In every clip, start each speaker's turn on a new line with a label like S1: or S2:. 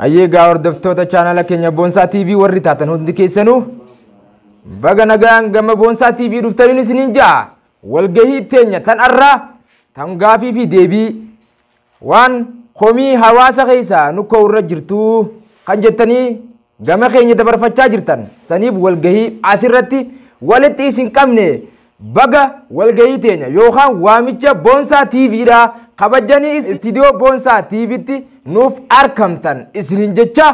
S1: Hayyee gaa hordoftoota chaanala keenya Boonsaa TV warri taatan hundi keessanuu baga nagaan gama Boonsaa TV dhuftaniin isiniin ja'a. Walgahii teenya tan arraa tan gaafii fi deebii waan komii hawaasa keessaa nukkoo irra jirtu kan jettanii gama keenya dabarfachaa jirtan saniif walgahii asirratti walitti isin qabne baga walgahii teenya yookaan waamicha Boonsaa TVdha kabajanii istiidiyoo Boonsaa TVtti nuuf argamtan isiniin jecha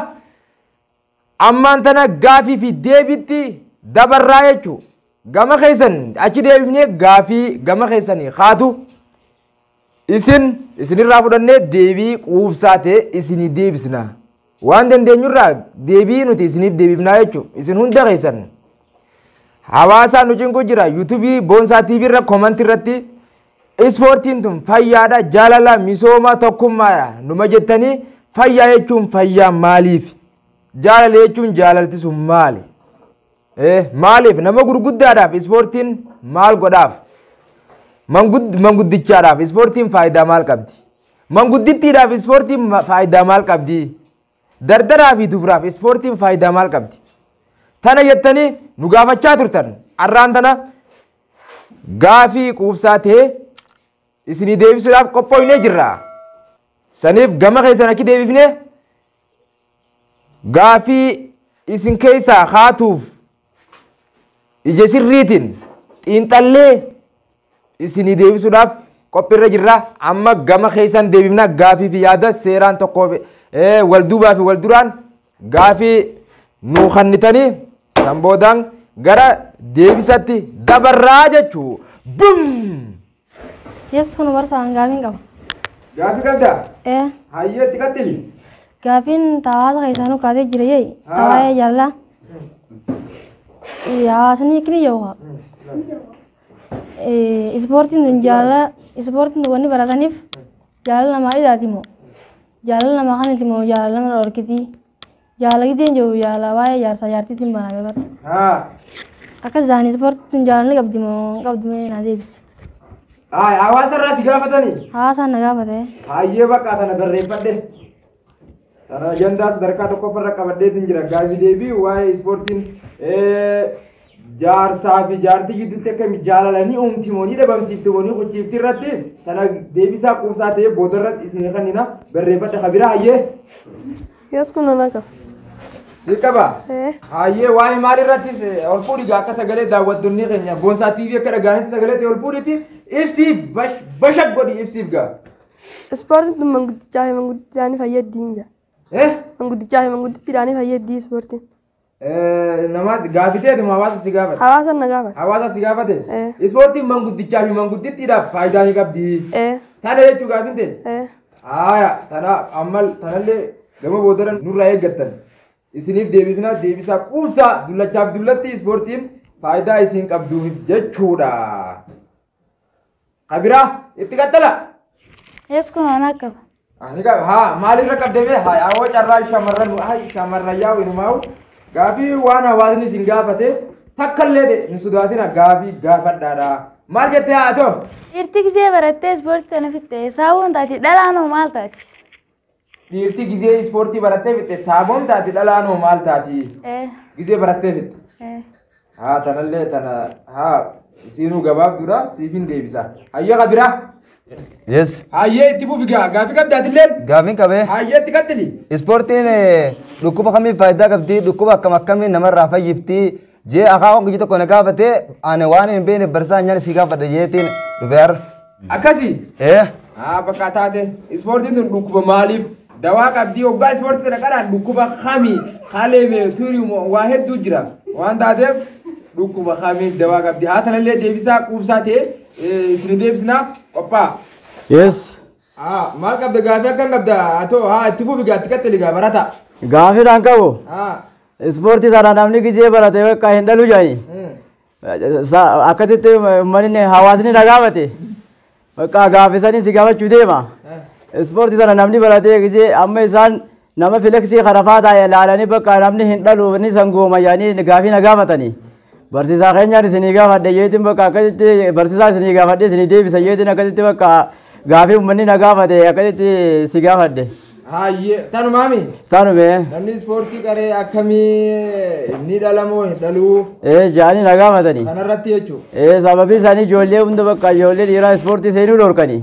S1: ammaan tana gaafii fi deebiitti dabarraa jechuu gama keessan achi deebifnee gaafii gama keessanii haatu isin isinirraa fudhannee deebii quubsaa ta'e isinii deebisna. Waan dandeenyurraa deebii nuti isiniif deebifnaa jechuudha. Isin hunda keessan hawaasaan nu cinqu jira. Yuutuubii Boonsaa TV irra koomantii irratti ispoortiin tun fayyaadha, jaalala, misooma, tokkummaadha. Numa jettanii fayyaa jechuun fayyaa maaliif? Jaalala jechuun jaalalti sun maali? Maaliif nama gurguddaadhaaf ispoortiin maal godhaaf? Manguddichaadhaaf ispoortiin faayidaa maal qabdi? Manguddittiidhaaf ispoortiin faayidaa maal qabdi? Dardaraa fi dubaraaf ispoortiin faayidaa maal qabdi? Tana jettanii nu gaafachaa turtan. Arraan tana gaafii quubsaa ta'ee isinii deebisuudhaaf qophoofnee jirra. Saniif gama keessan akki deebifnee gaafii isin keessaa haatuuf ija sirriitiin xiinxallee isinii deebisuudhaaf qophiirra jirra. Amma gama keessan deebifna gaafii fi yaada seeraan tokkoo wal duubaa fi wal duraan gaafii nuu kennitanii san boodaan gara deebisatti dabarraa jechuu. Bum!
S2: Yes, kun barsaan gaafiin qaba.
S1: Gaafii qabdaa? Hayyee itti qaxxili.
S2: Gaafiin hawaasa keessaa nu kaatee jira jee. Tawaa'ee jaalala. Hawaasni kini yoo ispoortiin tun jaalala ispoortiin tun wanni barataniif jaalala namaa idaati moo jaalala namaa kaniti moo jaalala nama dhorkiti jaalala giteen jiru jaalala waa'ee jaarsaa jaartiitiin baname bara. Akka isaanii ispoortiin tun jaalala ni qabdi moo hin qabdu mee naa deebisi.
S1: Hawaasa irraa si gaafatanii?
S2: Hawaasaan na gaafate.
S1: Hayyee bakka tana barreeffadhe. Tana ajandaa sadarkaa tokkoffarra qabadheetiin jira. Gaafii deebii waa'ee ispoortiin jaarsaa fi jaartii gidduutti akkami jaalalanii uumti moo ni dhabamsiifti moo ni kuchiifti irratti tana deebisaa quubsaa ta'ee booda irratti isin kennina barreeffadhe kabira hayyee.
S3: Yes, kun nama qaba.
S1: Si qaba? Hayyee waa'ee maal irrattis ol fuudhi akka sagalee daawwattoonni keenya Boonsaa TV akka dhagaanitti sagalee ta'e ol fuudhiti ibsiif bashaq godhi ibsiif gaa.
S3: Ispoortiin tun manguddichaa fi manguddittiidhaan fayyaddi hin jira. Manguddichaa fi manguddittiidhaan fayyaddi ispoortiin.
S1: Namaas gaafiteetuma hawaasa si gaafate.
S3: Hawaasa na gaafate.
S1: Hawaasa si gaafate. Ispoortiin manguddichaa fi manguddittiidhaaf faayidaa ni qabdi. Tana jechuu gaafin ta'e. Haaya tana amma tanallee gama boodarra nurraa eeggattan. Isiniif deebifna deebisaa quubsaa dullachaaf dullatti ispoortiin faayidaa isin qabduuf jechuudha. Kabiraa itti qaxxala.
S2: Yes, kun ana qaba.
S1: Ani qaba. Haa maalirra qabdee bee haa yaa'oo carraa shamarran haa shamarran yaa'u inumaa'u. Gaafii waan hawaasni isin gaafate takka illee ta'e hin sodaatina gaafii gaafadhaadha. Maal jettee haa ta'u?
S2: Dhiirti gisee barattee ispoortii tana fixxe saaboon taati dhalaan hoo maal taati?
S1: Dhiirti gisee ispoortii barattee fixxe saaboon taati dhalaan hoo maal taati? Gisee barattee fixxe. Haa tanallee tana haa isinuu gabaabduudha siifin deebisa. Hayya kabiraa.
S4: Yes.
S1: Hayyee itti fufi gaa gaafii qabdaatillee.
S4: Gaafiin qabee.
S1: Hayyee itti qaxxili.
S4: Ispoortiin dhukkuba kamiif faayidaa qabdi? Dhukkuba akkam akkamii namarraa fayyifti? Jee akaakuun kiyya tokko na gaafate ani waan hin beekne barsaa nyaan si gaafadha jeetiin dhufee har'a.
S1: Akkasii? Haa bakka taate ispoortiin tun dhukkuba maaliif dawaa qabdi hoggaa ispoortii tana qaraan dhukkuba kamii haleeme turii waa hedduu jira waan taateef dhukkuba kamiif dawaa qabdi haa tanallee deebisaa quubsaa ta'e isin deebisnaa qophaa'a.
S5: Yes.
S1: Maal qabda gaafii akkam qabda haa ta'u haa itti fufi gaa itti qaxxili gaa barata.
S5: Gaafiidhaan qabu. Ispoortii sana namni gisee barate bakka hin dhalu jedhani. Akkasitti uummanni hawaasni na gaafate. Bakka gaafisanii si gaafachuu deema. Ispoortii sana namni baratee gisee amma isaan nama fileksii karafaa taa'e ilaalanii bakka namni hin dhalu ni sangooma jedhanii gaafii na gaafatanii. Barsiisaa keenyaan isinii gaafadhe jeetiin bakka akkasitti barsiisaa isinii gaafadhe isinii deebisa jeetiin akkasitti bakka gaafii uummanni na gaafate akkasitti si gaafadhe.
S1: Hayyee tanumaami.
S5: Tanume.
S1: Namni ispoortii qaree akkamii ni dhalamoo hin dhaluu?
S5: Jaanii na gaafatanii.
S1: Kanarratti jechuudha.
S5: Sababii isaanii ijoollee hunda bakka ijoollee dhiiraa ispoortii seenuu dhorkanii.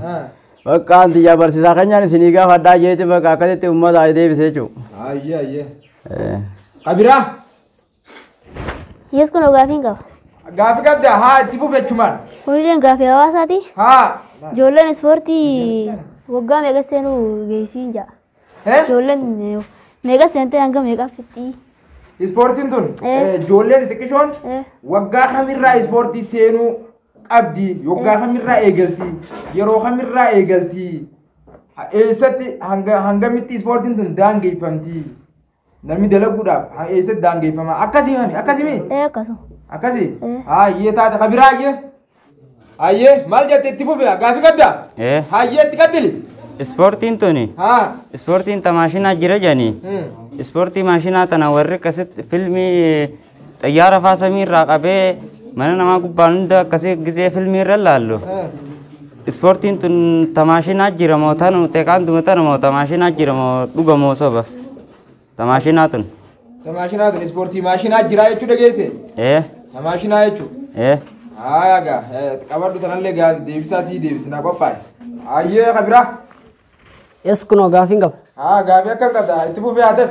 S5: Bakka antiyyaa barsiisaa keenyaan isinii gaafadhaa jeeti bakka akkasitti uummata deebise jechuudha.
S1: Hayyee hayyee. Kabiraa.
S6: Yes kun gaafiin qaba.
S1: Gaafii qabda haa itti fufe jechumaan.
S6: Kunillee gaafii hawaasaati.
S1: Haa.
S6: Ijoolleen ispoortii waggaa meeqa seenuu geessiin ja'a. Ijoolleen meeqa seentee hanga meeqa fixxii?
S1: Ispoortiin tun ijoolleen xixiqqishoon waggaa kamirraa ispoortii seenuu qabdi waggaa kamirraa eegalti yeroo kamirraa eegalti eessatti hangamitti ispoortiin tun daangeffamti namni dalaguudhaaf eessatti daangeffama akkasii mami akkasii mi?
S6: Akkasuma.
S1: Akkasii? Hayyee taate kabiraa hayyee. Hayyee maal jette itti fufe gaafii qabda? Hayyee itti qaddili.
S7: Ispoortiin tuni ispoortiin ta maashinaa jira jedhanii ispoortii maashinaa tana warri akkasitti filmii xayyaara faa samii irraa qabee mana namaa gubbaan hunda akkasii gisee filmii irra laallu. Ispoortiin tun ta maashinaa jira moo tanu teeqaantuma tana moo ta maashinaa jira moo dhuga moo soba? Ta maashinaa tun.
S1: Ta maashinaa tun ispoortii maashinaa jira jechuu dhageesse? Ta maashinaa jechuu? Haa gaa qabadhu tanallee gaafii deebisaa sii deebisnaa qophaa'e. Hayyee kabiraa.
S8: Yes kunoo gaafiin qaba.
S1: Haa gaafii akkam qabda itti fufee haa ta'e.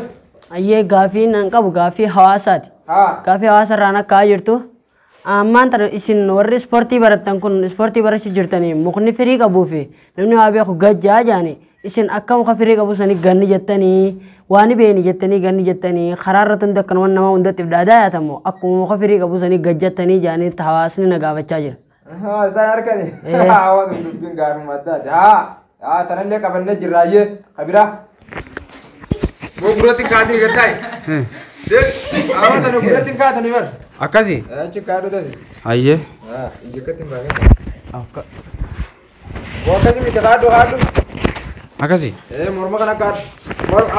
S8: Ayyee gaafiin an qabu gaafii hawaasaati. Gaafii hawaasa irraan akka jirtu. Ammaan tana isin warri ispoortii barattan kun ispoortii barachuu jirtanii mukni firii qabuu fi namni waa beeku gajjaa jaani isin akka muka firii qabu sanii ganni jettanii waan beeni jettanii ganni jettanii karaa irratti hundi akkanuma nama hundatti dhaadaa yaatamu akkuma muka firii qabu sanii gajjattanii jaanii hawaasni na gaafachaa jira.
S1: Isaan harkani. Hawaasni dubbiin gaafii maddaati. Haa tanallee qabannee jirraayyee kabiraa. Gurratti kaatanii gaddaa'e. Hawaasa gurratti kaatanii bar.
S9: Akkasii?
S1: Achi kaadhu tafi.
S9: Hayyee.
S1: Ija akkatti hin baafin. Akkasii miti kaadhu kaadhu.
S9: Akkasii?
S1: Morma kana kaadhu.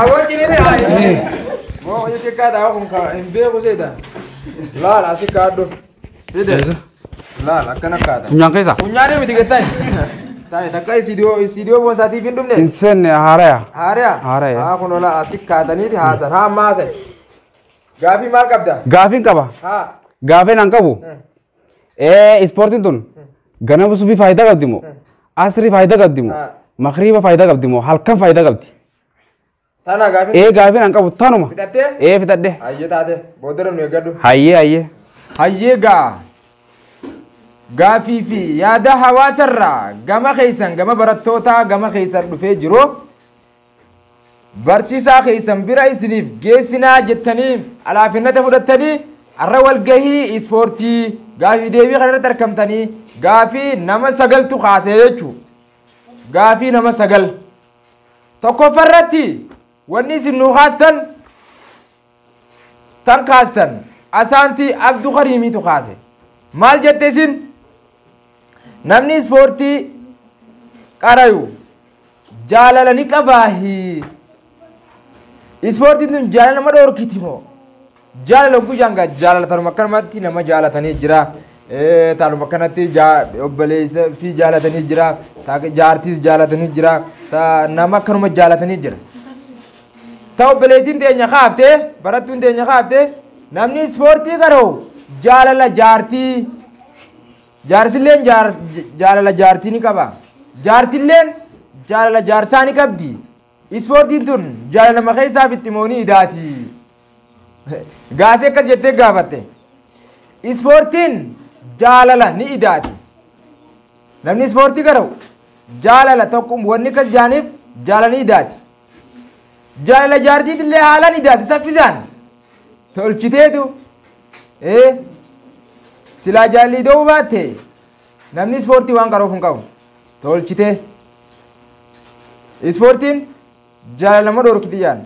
S1: Awwa ciniini haa. Moo hojii kaadha kun hin beeku seeta. Laal asi kaadhu. Fide. Laal akkana kaadha.
S9: Funyaan keessa?
S1: Funyaanii miti gattaa'e. Taa'e takka istiidiyoo boonsaatiif hin dhumne.
S9: Hin seenne haaraya.
S1: Haaraya?
S9: Haaraya.
S1: Haa kun ola asi kaataniiti haasan haa amma haasan. Gaafii maal qabda?
S9: Gaafiin qaba. Gaafiin an qabu. Ispoortiin tun ganama subii faayidaa qabdi moo? Asrii faayidaa qabdi moo? Makriiba faayidaa qabdi moo? Halkan faayidaa qabdi?
S1: Tana gaafiin?
S9: Gaafiin an qabu tanuma.
S1: Fidhattee?
S9: Fidhadhe.
S1: Hayyee taate booddee nu eeggadhu.
S9: Hayyee hayyee.
S1: Hayyee gaa. Gaafii fi yaada hawaasarraa gama keessan gama barattootaa gama keessan dhufee jiru. Barsiisaa keessan bira isiniif geessinaa jettanii alaafinnata fudhattanii har'a walgahii ispoortii gaafii deebii kanarratti argamtanii gaafii nama 9tu kaasee jechuudha. Gaafii nama 9. Tokkoffarratti wanni isin nuu kaastan tan kaastan asaantii Abduu Kariimiitu kaase. Maal jette isin? Namni ispoortii qarayu jaalala ni qabaahi. Ispoortiin tun jaalala nama dhorkiti moo? Jaalala guyyaan gaa jaalala tanuma akkanumatti nama jaalatanii jira. Tanuma akkanatti obboleessa fi jaalatanii jira. Jaartiis jaalatanii jira. Nama akkanuma jaalatanii jira. Ta obboleettiin teenya kaaftee barattuun teenya kaaftee namni ispoortii qara'u jaalala jaartii jaarsilleen jaalala jaartii ni qaba. Jaartilleen jaalala jaarsaa ni qabdi. Ispoortiin tun jaalala nama keessaaf itti moonii idaati. Gaafii akkas jettee gaafatte. Ispoortiin jaalala ni idaati. Namni ispoortii qara'u jaalala tokko wanni akkas jaaniif jaalala ni idaati. Jaalala jaartiitillee haalaan idaati saffisaan. Tolchiteetu silaa jaalalli ta'uu baatte namni ispoortii waan qaruuf hin qabu. Tolchitee. Ispoortiin jaalala nama dhorkiti jaan.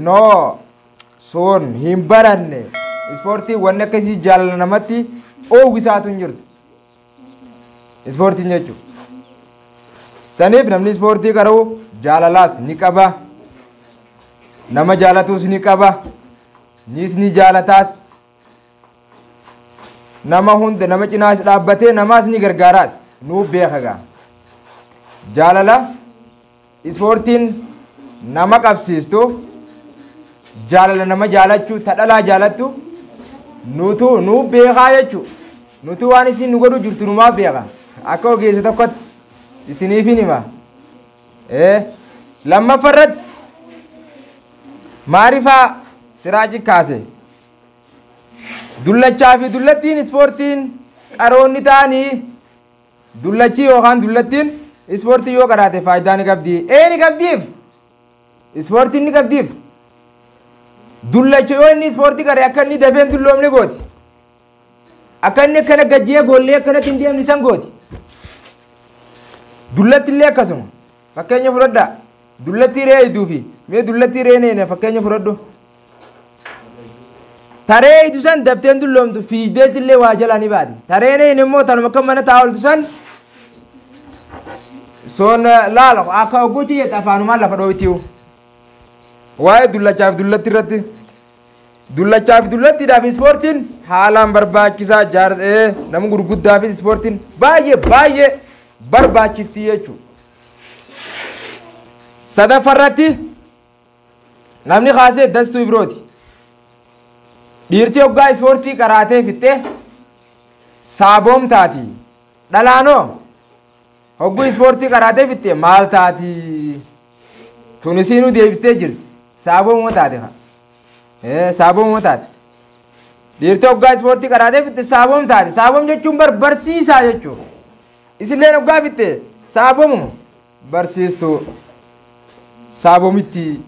S1: Noo sun hin baranne. Ispoortiin wanni akkasii jaalala namatti oowwisaatu hin jirtu. Ispoortiin jechuudha. Saniif namni ispoortii qara'u jaalalaas ni qaba. Nama jaalatus ni qaba. Nis ni jaalataas. Nama hunda nama cinaas dhaabbatee namaas ni gargaaraas. Nuu beeka gaa. Jaalala ispoortiin nama qabsiistu jaalala nama jaalachuu ta dhalaa jaalattu nutu nu beekaa jechuudha. Nutu waan isin nu godhu jirtu numaa beeka. Akka ogeessa tokkotti isiniif hin hima. Lammaffaa irratti maarifaa Siraaji kaase. Dullachaa fi dullattiin ispoortiin qaroonni ta'anii dullachi yookaan dullattiin ispoortii yoo qaraate faayidaa ni qabdi. Ee ni qabdiif. Ispoortiin ni qabdiif. Dullacha yoo inni ispoortii qaree akka inni dafee hin dulloomne gooti. Akka inni akkana gajjee goollee akkanatti hin deemne san gooti. Dullatti illee akkasuma. Fakkeenya fudhadhaa. Dullatti re'ee hiduu fi mee dullatti re'ee neene fakkeenya fudhadhu. Taree hidu san dafteen dulloomtu fiigdeetti illee waa jalaa ni baati. Taree neene immoo tanuma akka mana taa'aa oltu san soon laala akka ogguuchi jette afaanumaan lafa dhooytiyu. Waa'ee dullachaaf dullatti irratti. Dullachaaf dullattiidhaaf ispoortiin haalaan barbaachisaa jaarsee nama gurguddaafis ispoortiin baay'ee baay'ee barbaachifti jechuudha. Sadaffaarratti namni kaasee Dastuu Ibrooti. Dhiirti hoggaa ispoortii qaraatee fixxee saaboom taati. Dhalaanoo hogguu ispoortii qaraatee fixxee maal taati? Tunisiinuu deebistee jirti. Saaboomuma taate haa. Saaboomuma taate. Dhiirti hoggaa ispoortii qaraatee fixxe saaboom taate. Saaboom jechuun barsiisaa jechuudha. Isilleen hoggaa fixxe saaboomuma barsiistuu saaboomitti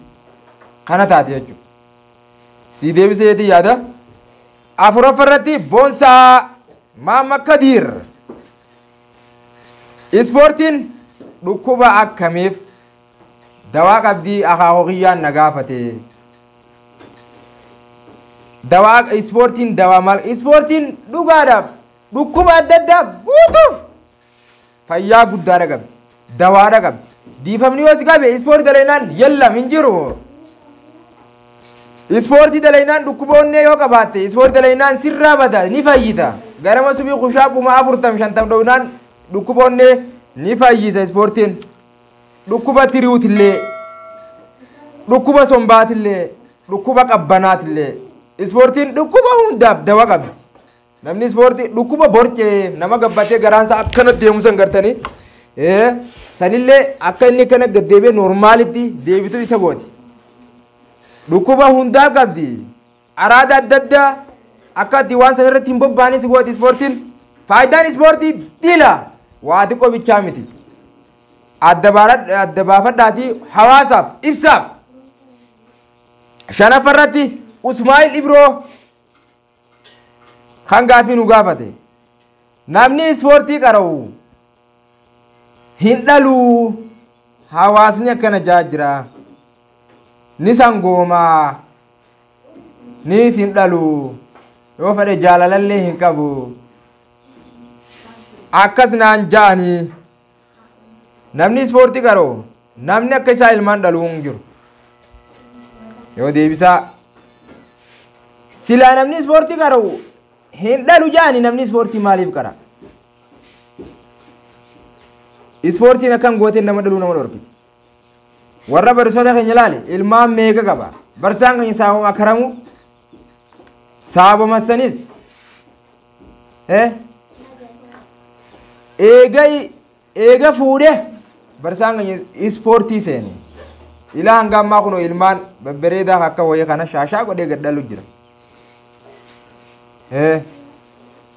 S1: kana taate jechuudha. Si deebiseeti yaada. Afuraffaa irratti Boonsaa Maamma Kadiir. Ispoortiin dhukkuba akkamiif dawaa qabdii akaakuu kiyyaan na gaafate. Dawaa ispoortiin dawaa maal? Ispoortiin dhugaadhaaf dhukkuba adda addaa guutuuf fayyaa guddaadha qabdi. Dawaadha qabdi. Diifamni yoo si qabe ispoortii dalagnaan yallam hin jiru. Ispoortii dalagnaan dhukkuba onnee yoo qabaatte ispoortii dalagnaan sirraa bada ni fayyita. Ganama subii kushaapuma 40 50 dhownaan dhukkuba onnee ni fayyisa ispoortiin. Dhukkuba tiriuutillee, dhukkuba sombaatillee, dhukkuba qabbanaatillee. Ispoortiin dhukkuba hundaaf dawa qabdi. Namni ispoortii dhukkuba borcee nama gabbatee garaansaa akkanatti deemu san gartanii sanillee akka inni akkana gaddeebi'ee noormaalitti deebitu isa gooti. Dhukkuba hundaaf qabdi. Araada adda addaa akka itti waan sana irratti hin bobbaanis gooti ispoortiin. Faayidaan ispoortii dila waa xiqqoo bichaa miti. Adda baafadhaatii hawaasaaf ibsaaf. Shanaffarratti Usmaa'il Ibroo kan gaafii nu gaafate. Namni ispoortii qara'u hin dhaluu hawaasni akkana jaa jira. Ni sangoomaa nis hin dhaluu yoo fedhe jaalalallee hin qabu. Akkas naan ja'anii namni ispoortii qara'u namni akka isaa ilmaan dhaluu hin jiru. Yoo deebisaa silaa namni ispoortii qara'u hin dhalu ja'anii namni ispoortii maaliif qara? Ispoortiin akkam gooteen nama dhaluu nama dhorkiti. Warra barsiisota keenya ilaali ilmaan meeqa qaba? Barsiisaan keenya saaboma akaramu saaboma sanis eega fuudhee barsiisaan keenya ispoortii seene. Ilaa hanga ammaa kunoo ilmaan babbareedaa akka wayii kana shaashaa godhee gad dhalu jira.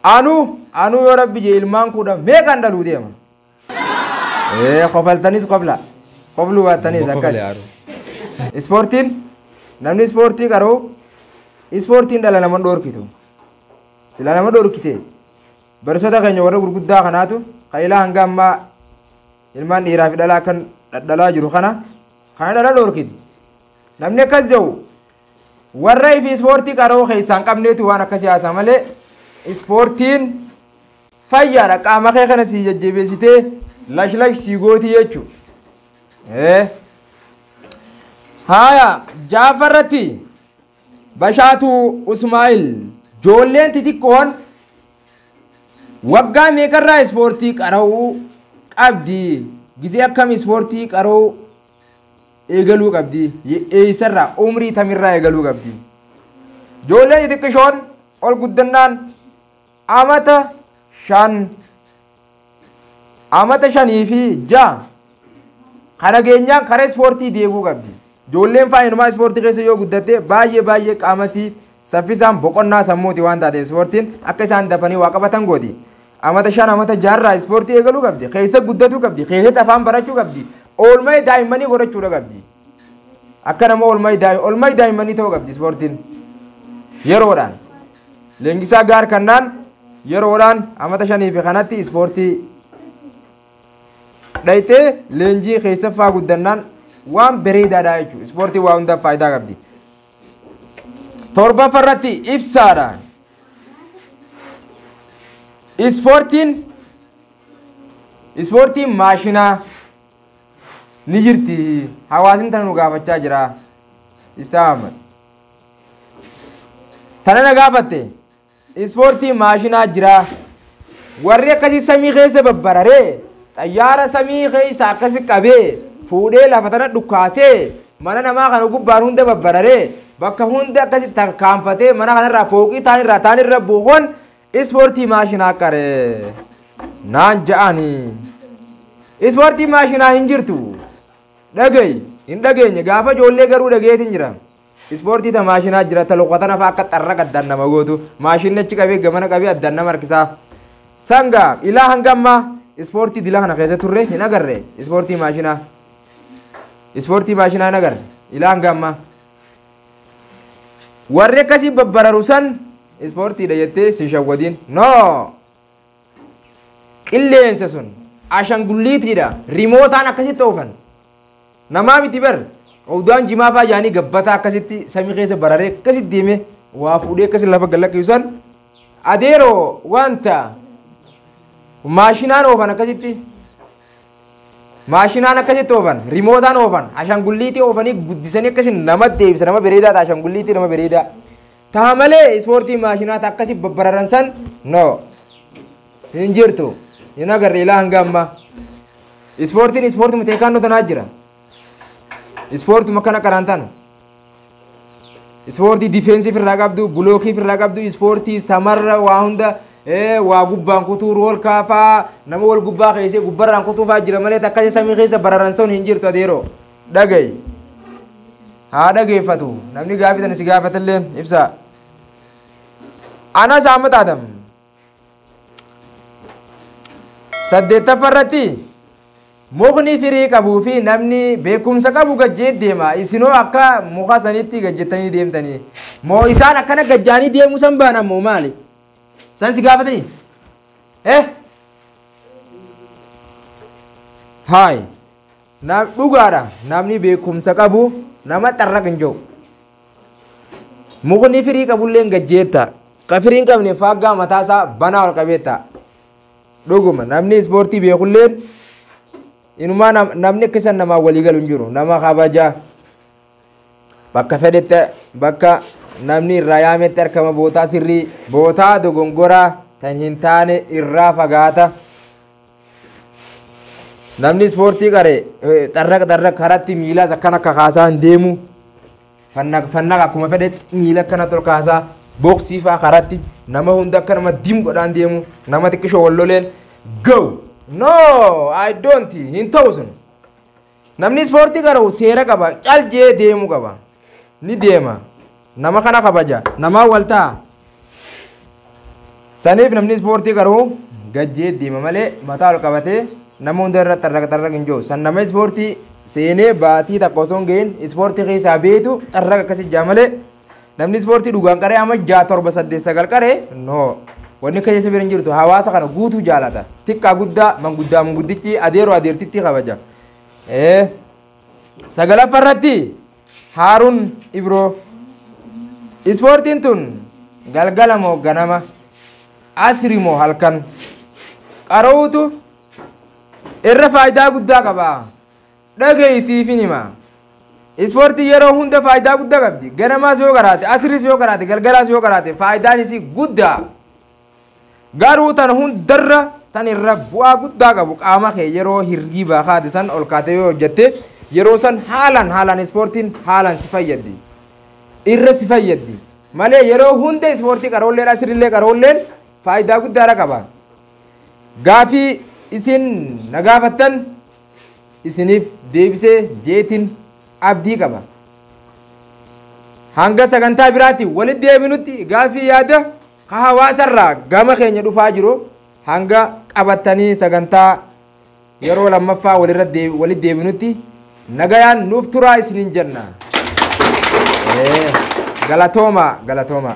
S1: Anuu yoo rabbi jee ilmaan kudha meeqaan dhaluu deema? Kofaltanis kofla. Kofluu baattanis akkas. Ispoortiin namni ispoortii qaroo ispoortiin dhala nama dhorkitu. Sila nama dhorkite barsiisota keenya warra gurguddaa kanaatu kan ilaa hanga ammaa ilmaan dhiiraa fi dhalaa kan dhadhalaa jiru kana dhala dhorkiti. Namni akkas jedhu warra ifi ispoortii qaroo keessaa hin qabneetu waan akkasii haasaa malee ispoortiin fayyaadha. Qaama kee kana si jajjabeessitee lash lash si gooti jechuudha. Haaya jaafarratti Bashaatu Usmaa'il joolleen xixiqqoon waggaa meeqarraa ispoortii qara'uu qabdi? Gizee akkam ispoortii qara'uu eegaluu qabdi? Eessarraa umrii tamirraa eegaluu qabdi? Ijoolleen xixiqqishoon ol guddannaan amata 5 amata 5 fi 6 kana geenyaan karaa ispoortii deebuu qabdi. Ijoolleen faayinumaa ispoortii keessa yoo guddatte baay'ee baay'ee qaamasii saffisaan boqonnaa sammuuti waan taateef ispoortiin akka isaan dafanii waa qabatan gooti. Amata 5 amata 6 ispoortii eegaluu qabdi. Keessa guddatuu qabdi. Keessatti afaan barachuu qabdi. Oolmaa daa'immanii godhachuudha qabdi. Akka nama oolmaa daa'immanii ta'uu qabdi ispoortiin. Yeroodhaan leenjisaa gaar kannaan yeroodhaan amata 5 fi kanatti ispoortii dhayitee leenjii keessaffaa guddannaan waan bareedaadha jechuudha. Ispoortiin waa hundaaf faayidaa qabdi. 7 irratti ibsaadha. Ispoortiin maashinaa ni jirti. Hawaasni tana nu gaafachaa jira. Ibsaa Ahmad. Tana na gaafatte ispoortii maashinaa jira. Warri akkasii samii keessa babbararee xayyaara samii keessa akkasi qabee fuudhee lafa tana dhukkaasee mana namaa kana gubbaan hunda babbararee bakka hunda akkasi tarkaanfatee mana kanarraa fooqii taanirraa taanirra buufoon ispoortii maashinaa qaree naan ja'anii. Ispoortii maashinaa hin jirtu. Dhagayi hin dhageenye gaafa ijoollee garuu dhageetiin jira. Ispoortii ta maashinaa jira ta loqotana fa'aa akka xarra addaan nama gootu maashinni achi qabee gamana qabee addaan nama harkisaa. Sangaa ilaa hanga ammaa ispoortii dila kana keessa turre hin agarre ispoortii maashinaa. Ispoortii maashinaa hin agarre ilaa hanga ammaa. Warri akkasii babbararu san ispoortiidha jettee si shawwadiin. No! Qilleensa sun ashangulliitiidha. Rimootaan akkasitti oofan. Namaa miti bar. Odaan jimaa fa'aa jaanii gabbataa akkasitti samii keessa bararee akkasitti deemee waa fuudhee akkasitti lafa gallaqqisu san adeeroo wanta maashinaan oofan akkasitti maashinaan akkasitti oofan rimootaan oofan ashangulliitii oofanii guddisanii akkasi nama deebisa nama bareedaa ta'a ashangulliitii nama bareedaa ta'a malee ispoortii maashinaa akkasi babbararan san no hin jirtu hin agarre ilaa hanga ammaa ispoortiin ispoortuma teekaannoo tanaa jira. Ispoortuma kana karaan tana. Ispoortii difeensii irraa qabdu, bulookii irraa qabdu, ispoortii samarra waa hunda waa gubbaan kutuu rool kaafaa nama wal gubbaa keessee gubbarraan kutuu fa'aa jira malee akkasii samii keessa bararan sun hin jirtu adeeroo. Dhagayi. Haa dhageeffatu. Namni gaafii tana si gaafatallee ibsa. Anas Ahmad Adam. 8 irratti mukni firii qabuu fi namni beekumsa qabu gajjee deema. Isinoo akka muka sanitti gajjettanii deemtanii. Moo isaan akkana gajjaanii deemuu san baanan moo maali? San si gaafatanii? Haay. Dhugaadha. Namni beekumsa qabu nama xarraqa hin jiru. Mukni firii qabullee gajjeetta. Ka firii hin qabne faaggaa mataasaa banaa ol qabeetta. Dhuguma namni ispoortii beekulleen inumaa namni akka isaan namaa walii galu hin jiru. Nama kabajaa bakka fedhetti bakka namni irraa yaametti argama bootaa sirrii bootaa dogongoraa tan hin taane irraa fagaata. Namni ispoortii qare xarraqa xarraqa karatti miilaas akkana kakaasaa hin deemu. Fannaqa akkuma fedhetti miila akkana tol kaasaa booksii fa'aa karatti nama hunda akka nama dim godhaan deemu nama xiqqishoo walloleen go. No, I don't. Hin ta'u sun. Namni ispoortii qaru seera qaba. Caljee deemuu qaba. Ni deema. Nama kana kabaja. Nama wal ta'a. Saniif namni ispoortii qaru gajjee deema malee mataa ol qabatee nama hunda irra xarraqa xarraqa hin jiru. San nama ispoortii seenee baatii takka osoo hin gahin ispoortii keessaa beetu xarraqa akkasii jaa malee namni ispoortii dhugaan qaree amma 6 7 8 9 qaree no. Wanni keessa bira hin jirtu hawaasa kana guutuu jaalata. Xiqqaa guddaa manguddaa manguddichi adeeroo adeertitti kabaja. 9 irratti Haaruun Ibroo. Ispoortiin tun galgala moo ganama asri moo halkan qarootu irra faayidaa guddaa qaba. Dhageessiifin hima. Ispoortii yeroo hunda faayidaa guddaa qabdi. Ganamaas yoo qaraate, asris yoo qaraate, galgalaas yoo qaraate faayidaan isii guddaa. Garuu tan hundarra tan irra bu'aa guddaa qabu qaama kee yeroo hirribaa kaate san ol kaatee yoo hojjette Yeroo san haalaan haalaan ispoortiin haalaan si fayyaddi. Irra si fayyaddi. Malee yeroo hunda ispoortii qaroolleen asirillee qaroolleen faayidaa guddaadha qaba. Gaafii isin na gaafattan isiniif deebisee jeetiin abdii qaba. Hanga sagantaa biraatti walitti deebinutti gaafii yaada ka hawaasarraa gama keenya dhufaa jiru hanga qabattanii sagantaa yeroo lammaffaa walirra walitti deebinutti nagayaan nuuf turaa isiniin jenna. Galatooma galatooma.